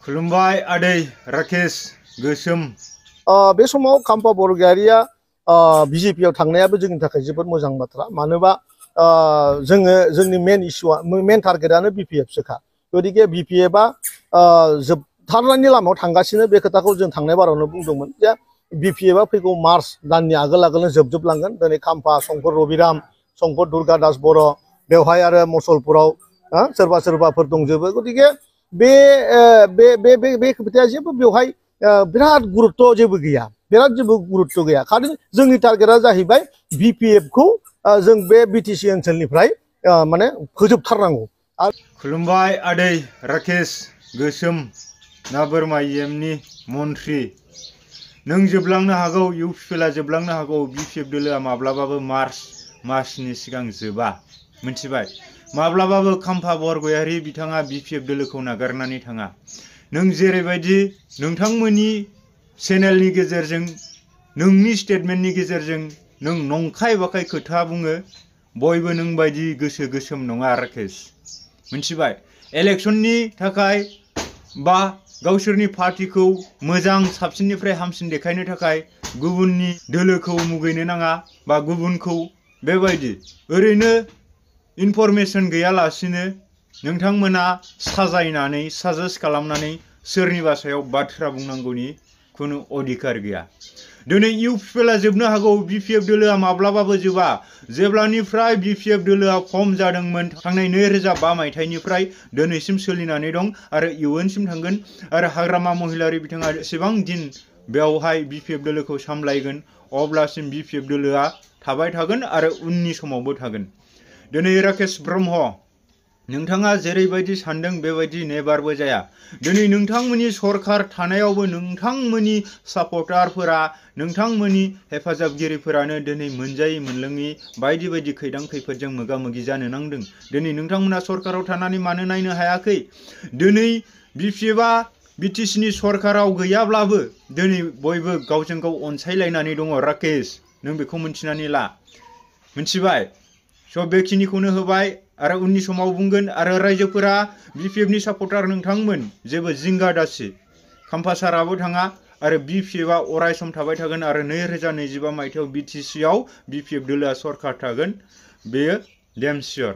खुलुमबाय आदै राकेश गोसोम। बे समाव खाम्फा बरगयारिया बिजेपियाव थांनायाबो जोंनि थाखाय जोबोद मोजां बाथ्रा। मानोबा जोंनि मेन इस्युआ मेन टारगेटआनो बिपिएफसोखा। गतिके बिपिएफआ जोबथारनायनि लामायाव थांगासिनो बे खोथाखौ जों थांनाय बारावनो बुंदोंमोन जे बिपिएफआ फैगौ मार्च दाननि आगोलनो जोबलांगोन। दिनै खाम्फा शंकर रबिराम, शंकर दुर्गा दास बर' बेवहाय आरो मसलपुराव सोरबाफोर दंजोबो। गतिके बे खोथाया जेबो बेवहाय बिराद गुरुत्व जेबो गैया, बिराद जेबो गुरुत्व गैया। खालि जोंनि टारगेटआ जाहैबाय बिपिएफखौ जों बे बिटिसि ओनसोलनिफ्राय माने फोजोबथारनांगौ। खुलुमबाय आदै राकेश गोसोम ना बोरमा इएमनि मन्त्रि। नों जोबलांनो हागौ, इउपिपिएलआ जोबलांनो हागौ, बिपिएफ दोलोआ माब्लाबाबो मार्च मासनि सिगां जोबा, मिथिबाय? माब्लाबाबो खाम्फा बरगयारि बिथाङा बिपिएफ दोलोखौ नागारनानै थाङा। नों जेरैबायदि नोंथांमोननि चेनेलनि गेजेरजों नोंनि स्टेटमेन्टनि गेजेरजों नों नंखाय बाखाय खोथा बुङो, बयबो नों बायदि गोसो गोसोम नङा राकेश, मिथिबाय? इलेक्शननि थाखाय बा गावसोरनि पार्टिखौ मोजां साबसिननिफ्राय हामसिन देखायनो थाखाय गुबुननि दोलोखौ मुगैनो नाङा बा गुबुनखौ बेबायदि ओरैनो इनफरमेशन गैयालासिनो नोंथांमोना साजायनानै साजेस्ट खालामनानै सोरनिबा सायाव बाथ्रा बुंनांगौनि खुनु अधिकार गैया। दिनै इउपिपिएलआ जोबनो हागौ, बिपिएफ दोलोआ माब्लाबाबो जोबा। जेब्लानिफ्राय बिपिएफ दोलोआ फर्म जादोंमोन थांनाय 2005 मायथाइनिफ्राय दिनैसिम सोलिनानै दं आरो इयुनसिम थांगोन। आरो हाग्रामा महिलारि बिथाङा एसेबां दिन बेवहाय बिपिएफ दोलोखौ सामलायगोन अब्लासिम बिपिएफ दोलोआ थाबाय थागोन आरो उननि समावबो थागोन। दिनै राकेश ब्रह्म, नोंथाङा जेरैबायदि सानदों बेबायदि नेबारबो जाया। दिनै नोंथांमोननि सरकार थानायावबो नोंथांमोननि सापर्टारफोरा, नोंथांमोननि हेफाजाबगिरिफोरानो दिनै मोनजायै मोनलोङि बायदि बायदि खैदां खैफोदजों मोगा मोगि जानो नांदों। दिनै नोंथांमोना सरकाराव थानानै मानो नायनो हायाखै? दिनै बिपिएफआ बिटिसिनि सरकाराव गैयाब्लाबो दिनै बयबो गावजों गाव अनसायलायनानै दङ राकेश, नों बेखौ मिन्थिनानै ला, मिन्थिबाय? स' बेखिनिखौनो होबाय आरो उननि समाव बुंगोन। आरो रायजोफोरा बिपिएफनि सापर्टार नोंथांमोन, जेबो जिंगा दासि। खाम्फा साराबो थाङा आरो बिपिएफआ अराय सम थाबाय थागोन आरो 2025 मायथाइयाव बिटिसिआव बिपिएफ दोलोआ सरकार थागोन, बेयो डेम सियर।